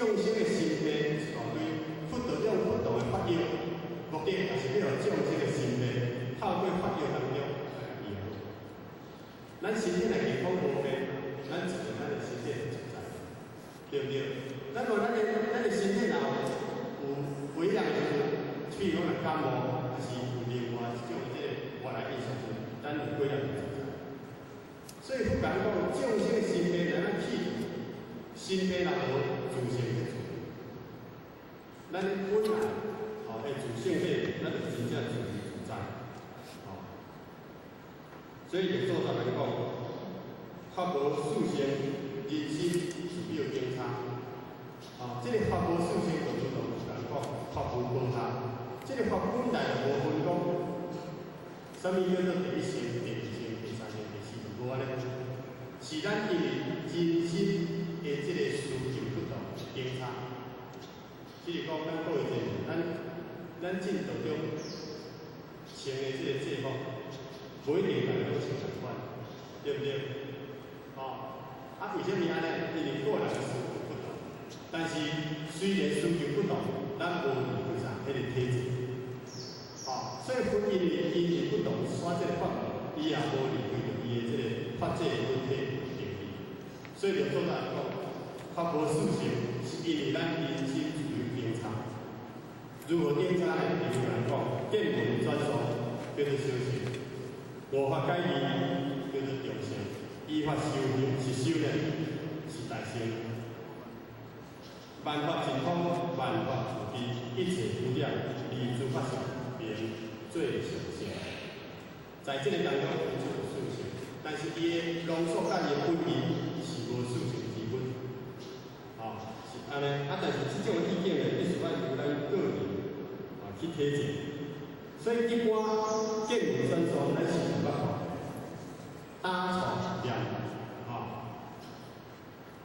眾生的心病一大堆，佛陀用不同的法藥，目的也是欲予眾生的心病透過法藥當中來醫好。咱身體若健康無病，咱自然咱的身體就自在，對毋對？咱無咱的身體若有危險的時陣，譬如講若感冒，還是有另外一種這个外來因素時，咱會過來毋自在。所以佛講講，眾生的心病若咱去除，心病若無自性去除，咱本來吼的自性體，咱就真正自由自在，吼。所以就做上來講，法無四乘，人心自有經差。啊，這个法無四乘就如同人講，法無高下。這个法本來就無分講，啥物叫做第一乘、第二乘、第三乘、第四乘，無按呢。是咱因為人心的這个需求不同，經差。比如講，咱各位者，咱進道中穿的這个制服，無一定逐个攏穿仝款，對毋對？哦，啊，為啥物按呢？因為個人的需求不同。但是雖然需求不同，咱無離開啥？彼个體制。哦，所以佛因為因為不同，說這个法門，伊也無離開著伊的這个法界的本體定義。所以就做來講，法無四乘，是因為咱人心自有經差。如何經差呢？比如來講，見聞轉數叫做小乘，五法解義叫做中乘，依法修行是修呢，是大乘。萬法盡空，萬法自悲，一切無染，離諸法相，名最上乘。在這个當中分出四乘，但是伊的濃縮佮伊的本義是無四乘之分，哦，是按呢。啊，但是這種意見呢，必須愛由咱個人啊去體證。所以一般見聞轉數，咱是有捌看，打坐念，啊，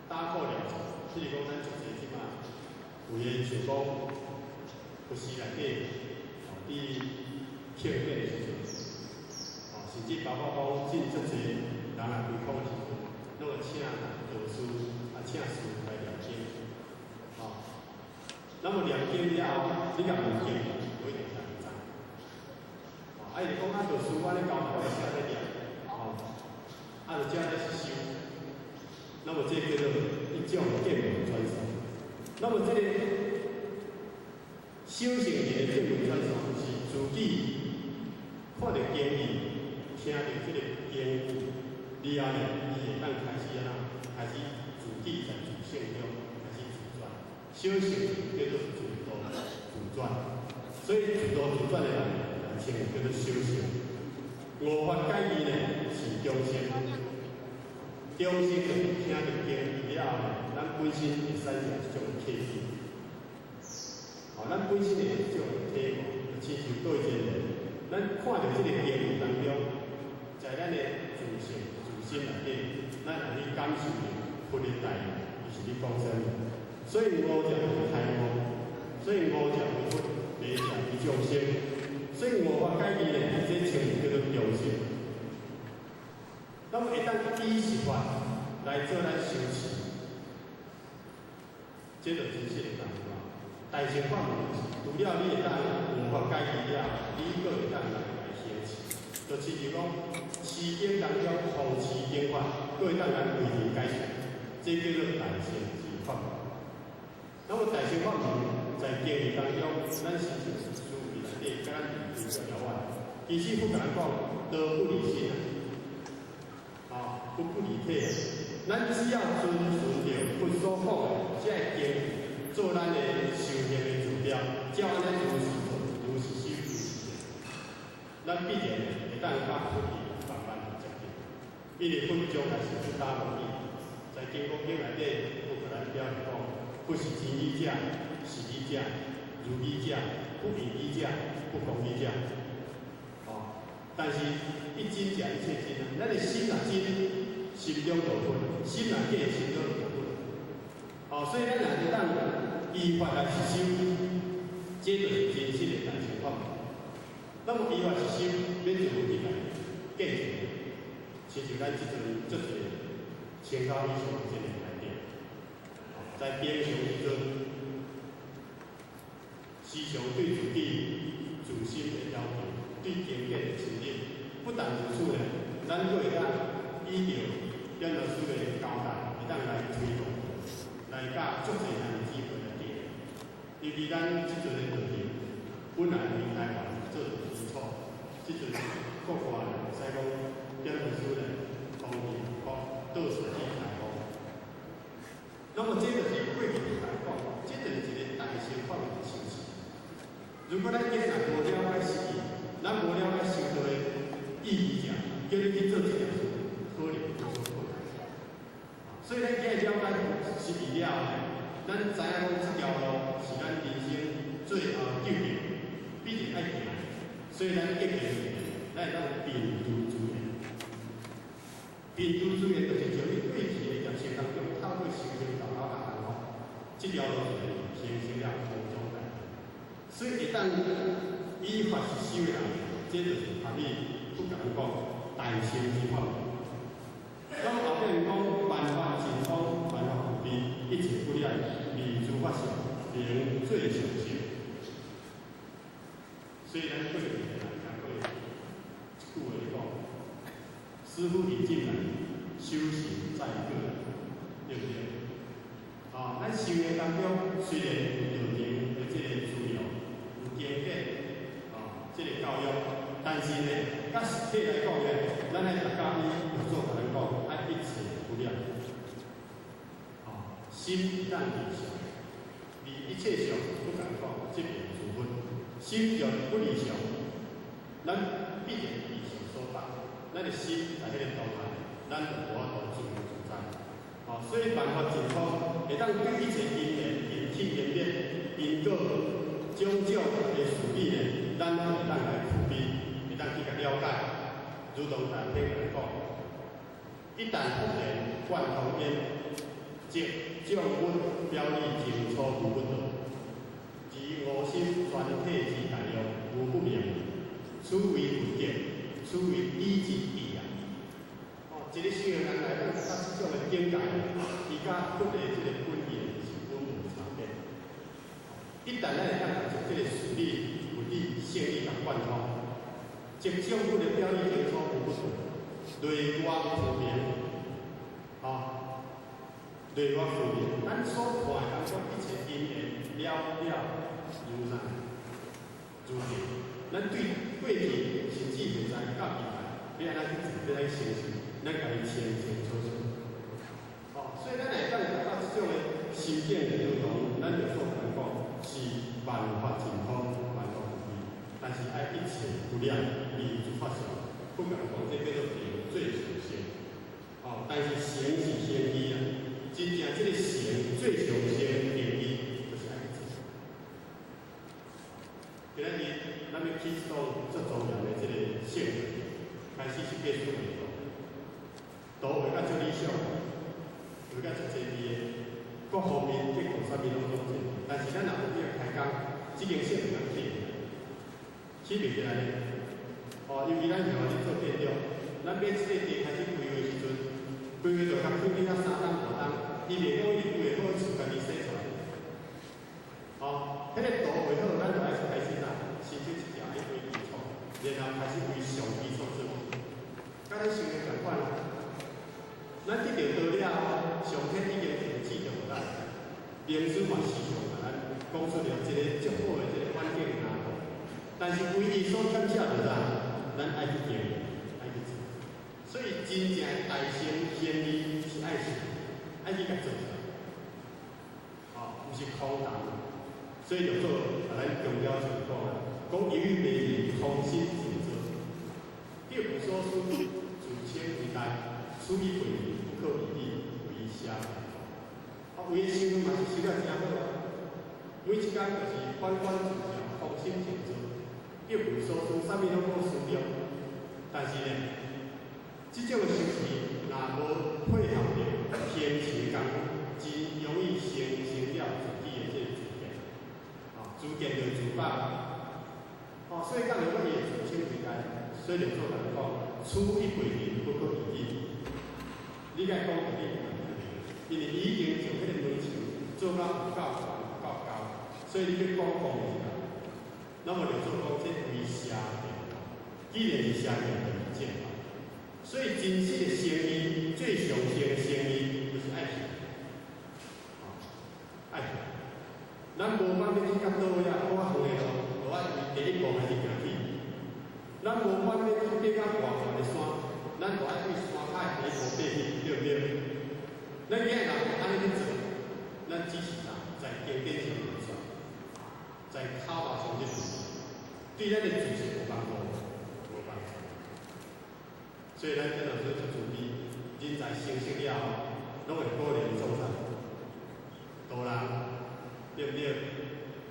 打鼓念咒，譬如講咱足濟這馬有的像講佛寺內底，哦，佇慶典的時陣，哦，甚至包括講進足濟人來開講的時陣，攏會請道士啊，請師來念經，哦。那麼念經了後，你共問經，無一定聽會知。哦，啊，伊就講啊，道士我咧交代我寫咧念，哦，啊，就這咧是修。那麼這叫做一種見聞轉數。那麼這个修行人的見聞轉數，是自己看著經義，聽著這个經語了後呢，伊會當開始按怎？開始自己在自性中開始自轉。修行叫做自度自轉，所以自度自轉的人，稱叫做修行。五法解義呢是中乘，中乘就是聽著經義了後呢，咱本身會產生一種契機。哦，咱本身會有一種體悟，就親像各位一個人，咱看著這个經義當中，在咱的自性自心內底，咱會去感受著佛的大義，伊是咧講啥物？所以悟者為開悟，所以悟者為佛，迷者為眾生。所以五法解義呢，這稱為叫做中乘。那麼會當依實法來做咱修持，這就真實的功夫。大乘法門就是，除了你會當五法解義了，你閣會當來行持。就親像講，持經當中奉持經法，閣會當來規定解釋，這叫做大乘之法門。那麼大乘法門在經義當中，咱實際思維內底，佮咱離比較遙遠。其實佛共咱講，道不離心啊，啊，佛不離體啊。咱只要遵循著佛所講的這个經義，做咱的修行的指標，照按呢如是做，如是修，如是行，咱必然會當佮佛義慢慢接近。因為佛將來是不打無義，在金剛經內底，佛共咱表示講，佛是真語者、實語者、如語者、不異語者、不空語者。哦，但是一真者一切真啊，咱的心若真，心中就佛；心若假，心中就佛。哦，所以咱若會當依法來實修，這就是真實的大乘法門。那麼依法實修，欲如何去來見證？親像咱這陣足濟千口以上的這個內底，在平常時陣，時常對自己自心的要求，對經典的深入。不但如此呢，咱閣會當依著點老師的交代，會當來推動，來佮足濟人機會來行。尤其咱這陣的道場，本來為台灣做基礎，這陣國外會使講點老師呢，當地國倒數去開放。那麼這就是過去來講，這就是一個大乘法的修持。如果咱今日無了解實義，咱無了解修道的意義者，叫你去做這件事，可能有所困難。所以咱今日了解實義了後呢，咱知影講這條路是咱人生最後究竟必定愛行的，所以咱一定咱會當貧獨自然。貧獨自然就是將你過去的業習當中，透過修行道到達吼，這條路就形成了空中大道。所以會當依法實修的人，這就是合理不敢講大乘之法。那麼後面講萬法盡空，萬法無邊，一切不染，離諸法相，名最上乘。所以咱過去人聽過一句話講：師父引進來，修行在個人，對不對？啊，咱修行當中雖然有道場的這個資料，有經典，啊，這個教育，但是呢，佮實體來講呢，咱愛逐工伊有做共咱講，愛一切不染。啊，心當離相，離一切相不敢講，這名諸佛。心若不離相，咱必然離相所綁。咱的心在彼個當下，咱就無法度自由自在。哦，所以萬法盡空，會當對一切因緣、緣起、緣滅、因果種種的事理呢，咱攏會當來具備，會當去共了解。如同大品來講，一旦復連貫通焉，則眾物表裡清楚無不道，而吾心全體之大用無不明。此為佛見，此為理之義啊！哦，一個修行人來講，達到這種的境界，伊佮佛的這個本意是本無差別。一旦咱會當將這個事理、物理、性理共貫通，則眾物的表裡清楚無不道，內外分明，啊，內外分明，咱所看的當中一切因緣了了如啥？如鏡。咱對過去甚至現在到未來，欲按怎去做，欲按怎去成就，咱家己清清楚楚。哦，所以咱會當達到這種的心境的如同咱就所講，是萬法盡空，萬法無邊，但是愛一切不染，離諸法相，不敢講這叫做名最上乘。哦，但是乘是先義啊，真正這個乘最上乘的定義，就是愛去做。今仔日咱欲起一棟足莊嚴的這個聖殿，開始設計師畫圖，圖畫甲足理想，畫甲足濟緻的，各方面結構啥物攏總濟。但是咱若無去開工，這間聖殿通起起袂起來呢？哦，尤其咱台灣咧做建築，咱買這個地開始規劃時陣，規劃就較起起啊3冬5冬，伊袂講伊規劃好厝家己生出來。哦，彼個圖畫好，咱就愛開始啥？先做一條愛為基礎，然後開始為上基礎做。佮咱想的仝款啊。咱得著道了後，上天已經提示著予咱，明師嘛時常共咱講出了一個足好的這個環境藍圖。但是唯一所欠缺就是啥？咱愛去經營，愛去做。所以真正的大乘賢義是愛修，愛去共做出來。哦，毋是空談。所以就做，共咱強調就是講啊，講猶豫袂離空心靜坐，得無所思，自稱為大，處以輩人不可以語，為邪。啊，有的修嘛是修了誠好啊，每一工就是反觀自照，空心靜坐，得無所思，啥物攏講思量。但是呢，這種的修持若無配合著虔誠功夫，真容易形成了自己的這個自見，啊，自見就自放。哦，所以講的我伊會自稱為大，所以就做人講，處一輩人不可以語。你該講道理，因為伊已經將彼個門牆做到有夠懸、有夠高，所以你去講講袂起來。那麼就做講這為邪見，既然是邪見，就是正法。所以真實的誠意，最上乘的誠意，就是愛行，愛行。咱無管欲去較佗位啊，閣較遠的路，就愛為第一步開始行起。咱無管欲去爬較偌懸的山，咱就愛對山跤的第一步爬起，對毋對？咱今日若無按呢去做，咱只是啥，在經典上來說，在口頭上去做，對咱的知識無幫助，無幫助。所以咱真老師足慈悲，人才成熟了後，攏會鼓勵創啥？導人，對毋對？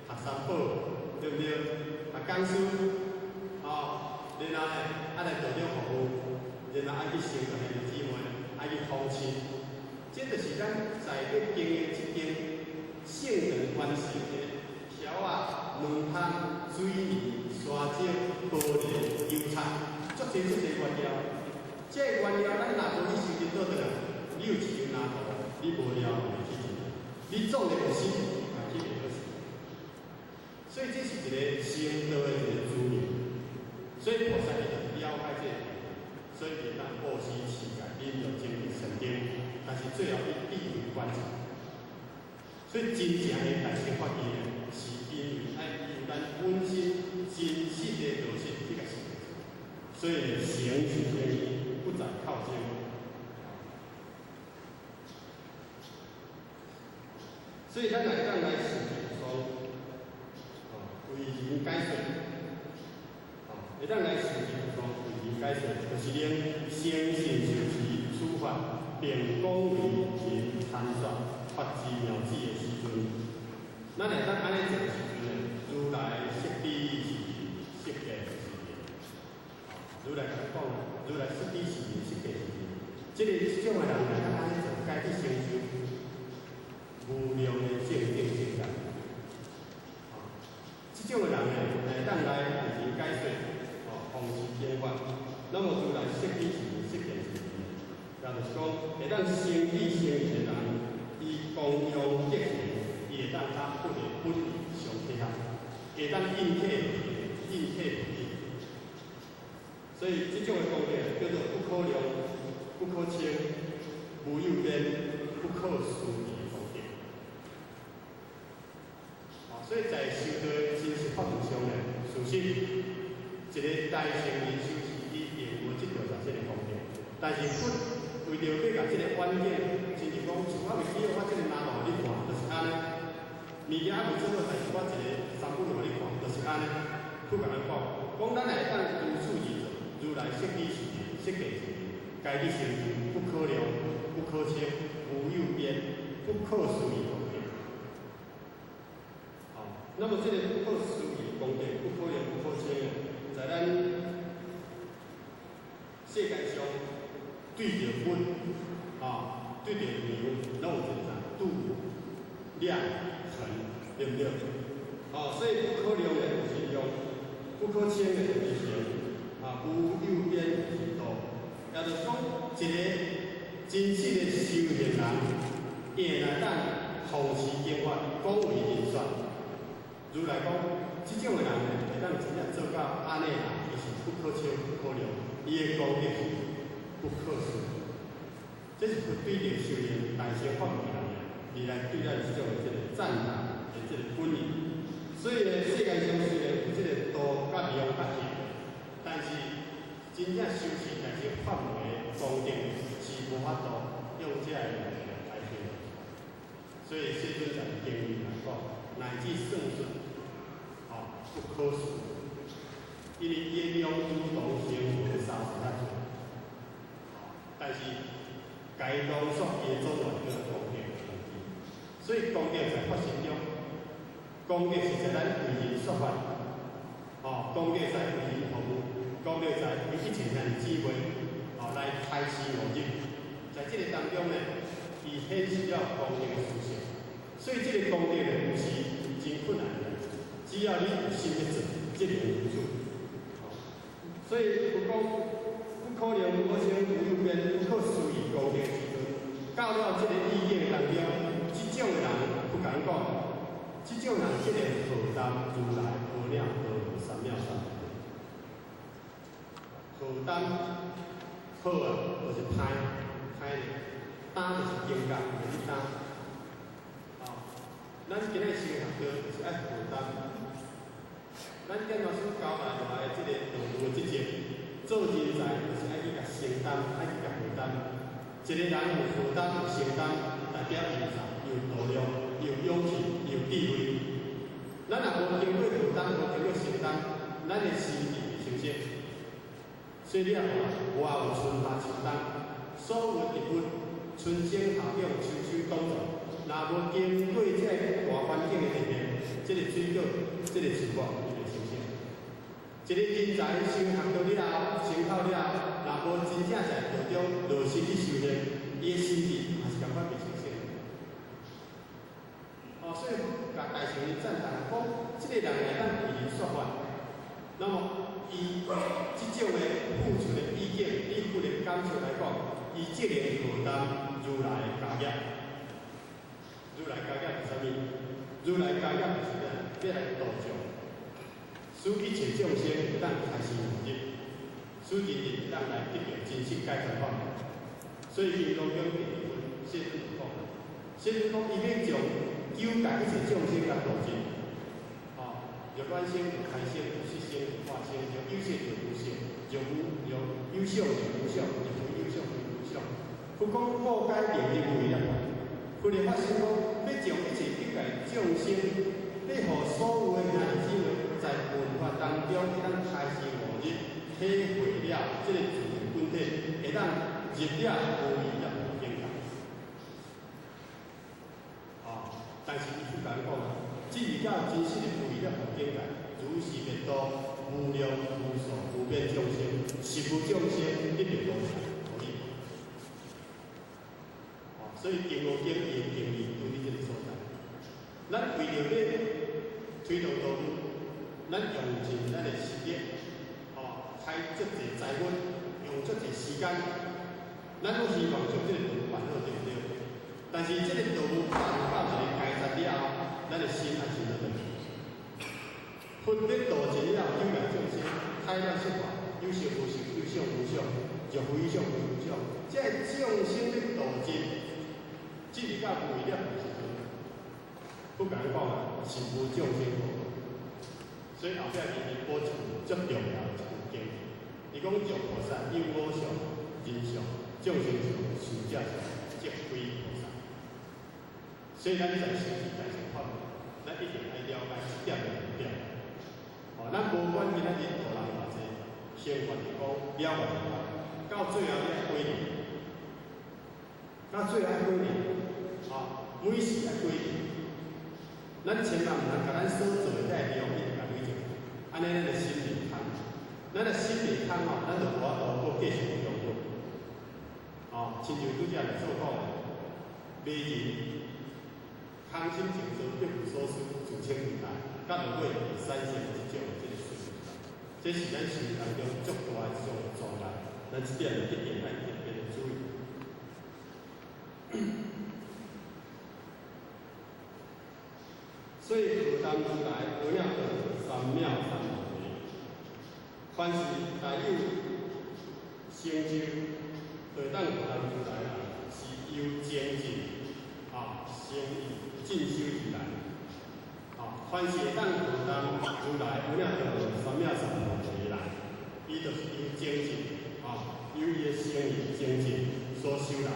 學三寶，對毋對？學講師，哦，然後呢，愛來道場服務，然後愛去成全兄弟姊妹，愛去奉獻。這就是咱在咧經營這間聖堂完成的條仔、卵湯、水泥、沙石、玻璃、油漆，足濟足濟原料。這個原料咱若無去收集倒轉來，你有一張藍圖，你無料袂去做，你總會有死，嘛去袂好勢。所以這是一個成道的一個資源。所以菩薩伊就了解這個，所以伊當布施持戒、忍辱、精進、禪定，但是最後伊智慧觀察。所以真正的大乘法義呢，是因為愛由咱本身真實的落實去共實踐。所以行是誠意，不在口聲。所以咱來當來受持說，哦，為人解說，哦，會當來受持說為人解說，就是令誠信受持此法，並廣為人傳說發之妙智的時陣，咱會當按呢做的時陣呢，如來悉知是人，悉見是人。如來共咱講，如來悉知是人，悉見是人。這個這種的人來當按呢做，該去成就無量的正定正覺。這種的人呢，會當來為人解說，哦，弘持經法。那麼如來悉知是人，悉見是人，也就是講，會當成智成賢的人，伊供養德行，伊會當佮佛的本意相契合，會當應體應體不異。所以這種的功德叫做不可量、不可稱、無有邊、不可思議的功德。所以在修道的真實法門上呢，事實一個大乘人修士伊並無得著這個功德，但是佛為著欲共這個遠景，親像講，像我未起我這個藍圖予你看，就是按呢。物件猶未做好，但是我一個三本予你看，就是按呢。佛共咱講，講咱會當如此而做，如來悉知是人，悉見是人，該去成就不可量、不可稱、無有邊、不可思議功德。那麼這個不可思議功德、不可量、不可稱，在咱世界上對著物，啊，對著量，攏有一個啥度、量、衡，對毋對？哦，所以不可量的就是量，不可稱的就是形，啊，無有邊是度。也就是講，一個真實的修行人，伊會來當弘持經法，廣為人說。如來講，這種的人呢，會當真正做到按呢人，伊是不可稱、不可量，伊的功德是不可思議。這是佛對著修行大乘法門的人，而來對咱這種的這個讚嘆的這個本意。所以呢，世界上雖然有這個度佮量佮形，但是真正修持大乘法門的功德是無法度用這个物件來形容。所以世尊在經文來講，乃至算術，哦，不可思議，因為應用如同成佛的沙數較濟，但是該濃縮伊的總量叫做功德的問題。所以功德在法身中，功德是在咱為人說法，哦，功德在為人服務，功德在為一切兄弟姊妹，哦，來開示悟入。在這個當中呢，伊顯示了功德的殊勝。所以這個功德呢，毋是真困難的，只要你有心欲做，這個如此。所以佛講不可量、不可稱、無有邊、不可思議功德的時陣，到了這個意境當中，這種的人不敢講，這種人這個荷擔如來無量多。三藐三菩提。荷擔好啊，就是歹，歹咧，擔就是境界，就是擔。哦，咱今日修學道就是愛荷擔。咱建老師交代落來這個道務的職責，做人才就是愛去共承擔，愛去共荷擔。一個人有負擔、有承擔，代表有才、有度量、有勇氣、有智慧。咱若無經過負擔，無經過承擔，咱的心智袂清晰。所以你也看，外有春夏秋冬，所有植物春生夏長秋收冬藏，若無經過這個大環境的改變，這個水果、這個樹木伊袂成長。一個人才修學到了後，成透了後，若無真正在道中落實去修煉，伊的心智嘛是仝款袂清醒。哦，所以共大乘讚嘆講，這個人會當為人說法，那麼伊這種的付出的意見，以佛的感受來講，伊這個荷擔如來的家業。如來家業是啥物？如來家業就是咩？欲來度眾，使一切眾生會當開示悟入，使人人會當來得到真實解脫法門。所以金剛經第二分，世尊就講，世尊講伊欲將九界一切眾生共度盡。哦，若卵生、若胎生、若濕生、若化生，若有色、若無色，若無若有相、若無相，若非有相、非無相。佛講破解定力無為了。佛的發心講，欲將一切境界眾生，欲予所有的兄弟姊妹在聞法當中，會當開示悟入，體會了這個自性本體，會當入了無餘涅槃境界。啊，但是伊佛講啊，進入到真實的無餘涅槃境界，如是滅度無量無數無邊眾生，實無眾生得到菩提。所以金剛經伊的定義就佇這個所在。咱為著欲推動道務，咱用盡咱的心力，哦，開足濟財物，用足濟時間，咱攏希望將這個道務辦好，對毋對？但是這個道務辦到一個階層了後，咱的心愛先倒轉去。佛欲度盡了，九界眾生，開了說法，有色無色，有相無相，若非有相，非無相，這個眾生欲度盡。進入到無餘涅槃時陣，不敢講啊，是無眾生可度。所以後壁伊補一句足重要的一句經，伊講若菩薩有我相、人相、眾生相、壽者相，則非菩薩。所以咱在修持大乘法門，咱一定愛了解這點的重點。哦，咱無管今仔日度人偌濟，行願成功，了願成功，到最後你愛歸零，到最後愛歸零。啊，每時愛歸零，咱千萬毋通共咱所做的這個量一直共累積，按呢咱的心袂空，咱的心袂空吼，咱就無法度閣繼續用功。哦，親像拄才來所講的，迷人空心靜坐，別無所思，自清自在，到落尾會產生這種這個順利。這是咱生活當中足大的一種障礙，咱這點一定愛特別注意。所以荷擔如來有影得三藐三菩提。凡是大有成就，就當荷擔如來人，是由精進啊，誠意進修而來。啊，凡是會當荷擔如來有影得三藐三菩提的人，伊就是由精進啊，由伊的誠意精進所修來。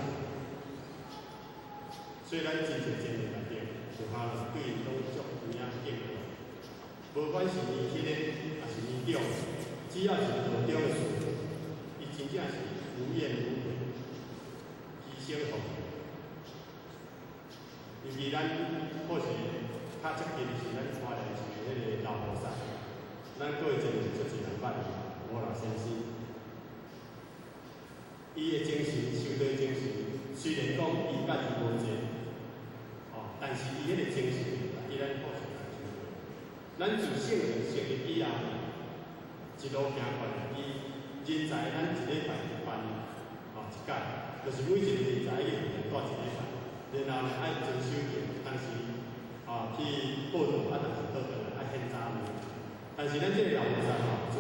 所以咱真濟真濟內底，有下就是對𪜶攏足有影敬重。無管是年輕的，抑是年長，只要是道中的師父，伊真正是無怨無悔，犧牲奉獻。尤其咱或是較接近的是咱花蓮市的彼個老菩薩，咱過去真是足濟人捌伊，吳老先生。伊的精神，修道精神，雖然講伊佮伊無濟，哦，但是伊彼個精神，伊咱互相來修。咱自聖人成立以後，一路行過來，伊人才咱一禮拜一班，哦，一屆，就是每一個人才去帶一禮拜，然後呢愛遵守著，當時啊去報到，啊，但是倒轉來愛獻早飯。但但是咱這個老菩薩吼，自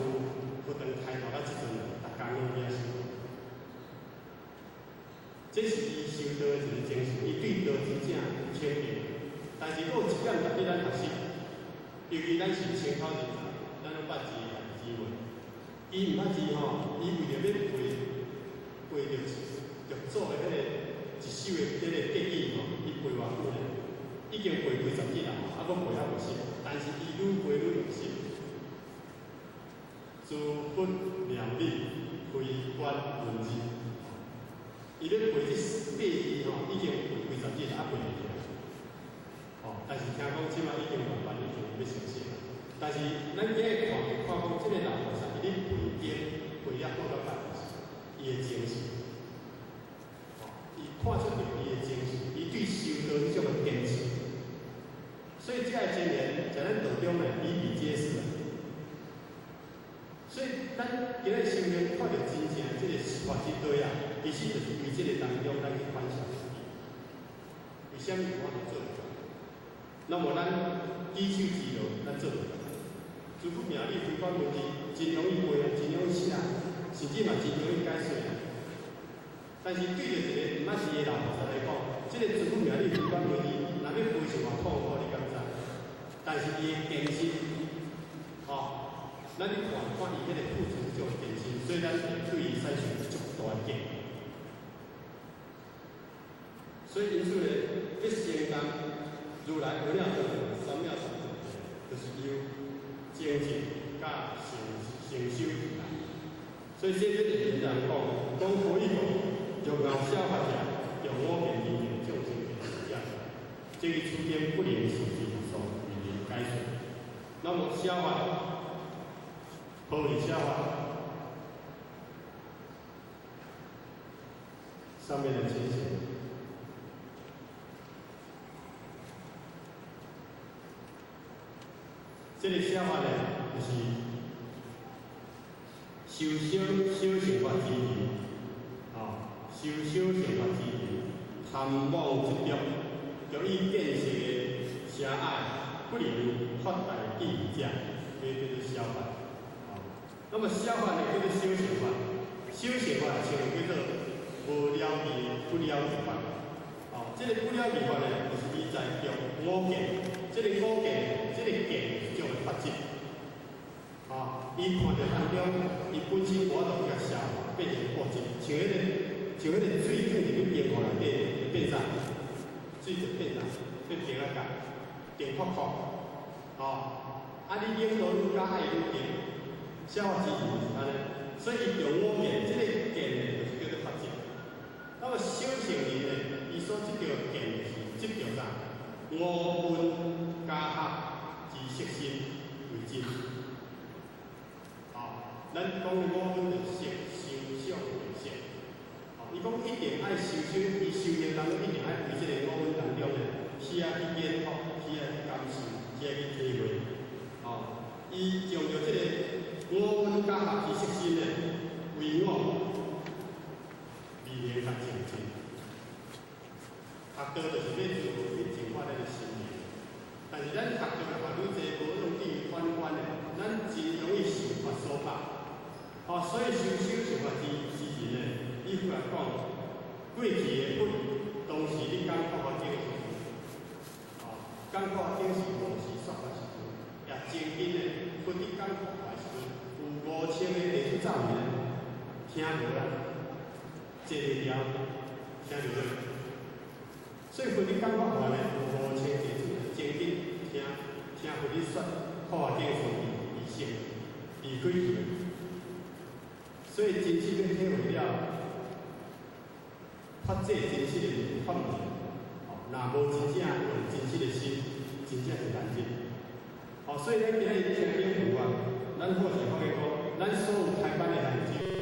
佛堂開頭到這陣，逐工攏佇遐修。這是伊修道的一個精神，伊對道真正清淨。但是閣有一點值得咱學習，尤其咱是青口人才，咱攏捌字的姊妹。伊毋捌字吼，伊為著欲背背著著祖的彼個一首的彼個偈語吼，伊背偌久呢？已經背幾十日啦，啊，閣背猶袂熟。但是伊愈背愈用心。諸佛妙理，非關文字。伊咧背這八字吼，已經背幾十日，啊背袂起來。哦，但是聽講這擺已經慢慢已經欲消失啦。但是咱今日看，看講這個老菩薩，伊咧背經背了好到擺，就是伊的精神。哦，伊看出著伊的精神，伊對修道彼種的堅持。所以這个箴言在咱道中呢，比比皆是。所以咱今日修行看著真正這個法之道啊，其實就是佇這個當中，咱去反省自己，為啥物有法度做袂到？那麼咱舉手之勞，咱做袂到。諸佛妙理非關文字，真容易背啊，真容易寫，甚至嘛真容易解說啊。但是對著一個毋捌字的老菩薩來講，這個諸佛妙理非關文字，若欲背是偌痛苦，你敢知？但是伊的堅心，吼，咱去看看伊彼個付出這種堅心，所以咱會對伊產生足大的敬意。所以因此咧，欲成功如來無了道三藐三菩提，就是由精進佮成成修而來。所以這這是人講，講可以講，若熬小法者，用五見二見眾生見者，這個此間不能事之所為人解說。那麼小法，何為小法？上面的情形。這個小法呢，就是修小小乘法之人，啊，修小乘法之人，貪妄執著，著以見識的狹隘，不能發大智者，這叫做小法。啊，那麼小法呢，叫做小乘法，小乘法稱叫做無了義的不了義法。哦，這個不了義法呢，就是伊在著五見，這個五見，這個見是種的法執。啊，伊看著當中，伊本身無法度去共消化，變成物質，像彼個水放入去冰庫內底，會變啥？水就變啥？變冰仔角，定泡泡。哦，啊，你冷度愈加，愛愈冰，消化之就是按呢。所以伊著五見，這個見呢，就是叫做法執。那麼小乘人呢，伊所執著見是執著啥？五蘊加合之色心為真。哦，咱講的五蘊就是色、受、想、行、識。哦，伊講一定愛修修，伊修行當中一定愛佇這個五蘊當中呢，去愛去研讀，去愛去感受，去愛去體會。哦，伊將著這個五蘊加合之色心呢，為我。未能較精進，學道就是欲做欲淨化咱的心靈。但是咱學道若學愈濟，無用對反觀的，咱真容易受法所縛。哦，所以修小乘法之人呢，伊過來講，過去的佛當時咧講法華經的時陣，哦，講法華經是五時說法時陣，也真緊的，佛佇講法華的時陣，有5000個弟子走去呢，聽無啦。坐袂牢，聽著咧。所以佛佇講法華呢，有5000弟子真緊聽聽佛佇說法華經的時陣，離性離開去。所以真實欲體會了，發這真實的法門，哦，若無真正用真實的心，真正是難入。哦，所以咱今日聽經文啊，咱好是發覺講，咱所有開班的孩子。